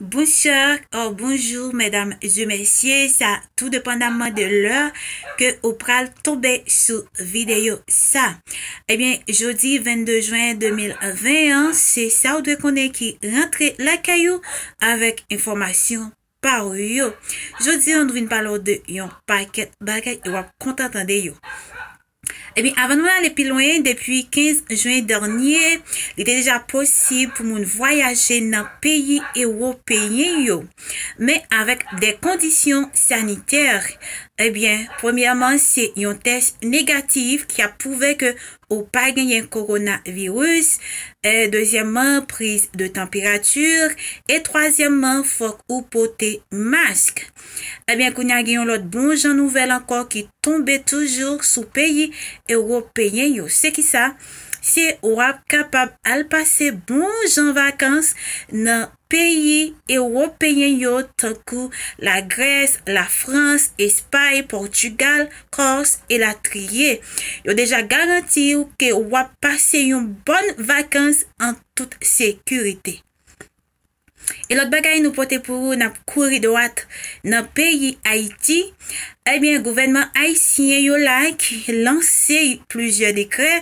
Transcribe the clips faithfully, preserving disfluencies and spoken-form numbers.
Bonsoir, ou bonjou, medam e mesye, sa tou depandaman de lè ke ou pral tonbe sou videyo sa. Ebyen, jodi vennde jen de mil ven an, se sa ou dwe konnen ki rantre lakay ou avèk enfòmasyon pa ou yo. Jodi an, nou vin pale w de yon pakèt bagay e w ap kontan tande yo. Ebyen, avan nou ale pi lwen, depi kenz jen dènye, li te deja posib pou moun vwayaje nan peyi ewopeyen yo, men avèk de kondisyon sanitè. Ebyen, premyèman, se yon tès negatif ki ap pwouve ke ou pa genyen kowonaviris. E, dezyèmman, priz de tanperati. E twazyèmman, fòk ou pote mask. Ebyen, kounye a gen yon lòt bon jan nouvèl ankò ki tonbe toujou sou peyi ewopeyen yo. Se ki sa? Se w ap kapab al pase bon jan vakans nan peyi ewopeyen yo, tankou Lagrès, Lafrans, Espay, Pòtigal, Kòs, elatriye. Yo deja garanti w ke w ap pase yon bòn vakans an tout sekirite. E lòt bagay nou pote pou ou, n ap kouri dwat nan peyi Ayiti. Ebyen, gouvènman ayisyen yo la ki lanse plizyè dekrè.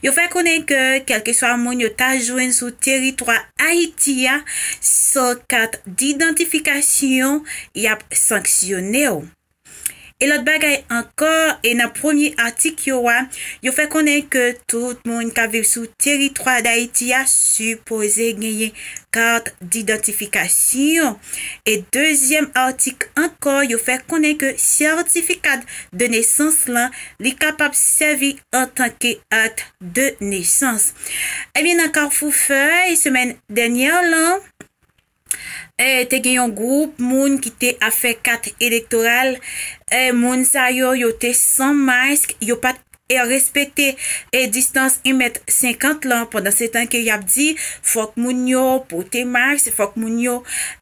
Yo fè konnen ke kèlkeswa moun yo ta jwenn sou teritwa Ayiti a san kat didantifikasyon, y ap sanksyone w. E lòt bagay ankò, e nan premye atik yo a, yo fè konnen ke tout moun k ap viv sou teritwa Dayiti a sipoze genyen kat didantifikasyon. E dezyèm atik ankò, yo fè konnen ke sètifika de nesans lan, li kapab sèvi antanke akt de nesans. Ebyen, nan Kafou Fèy, semèn dènyè lan, e, te gen yon gwoup moun ki te ap fè kat elektoral. E, moun sa yo, yo te san mask, yo pa t, e, respekte, e, distans yon mèt senkant lan, pandan se tan ke y ap di, fòk moun yo pote mask, fòk moun yo,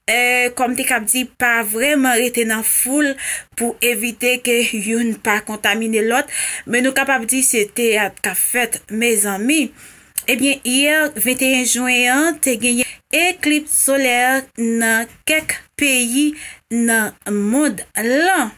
e, kòm te k ap di, pa vrèman rete nan foul pou evite ke youn pa kontamine lòt. Men nou kapab di se teyat k ap fèt, mezanmi. Ebyen, yè venteyen jen an, te genyen eklips solè nan kèk peyi nan mond lan.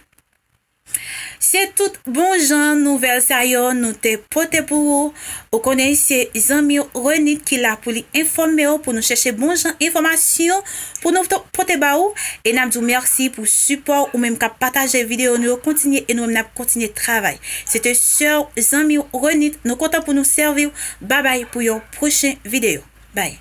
Se tout bon jan nouvèl sa yo nou te pote pou ou. Ou konnen se zanmi w Renit ki la pou li enfòme w, pou nou chèche bon jan enfòmasyon pou nou to-, pote ba ou. E n ap di w mèsi pou sipò ou menm k ap pataje videyo nou yo kontinye, e nou menm n ap kontinye travay. Se te sè w, zanmi w Renit, nou kontan pou nou sèvi w. Babay pou yon pwochen videyo. Bay.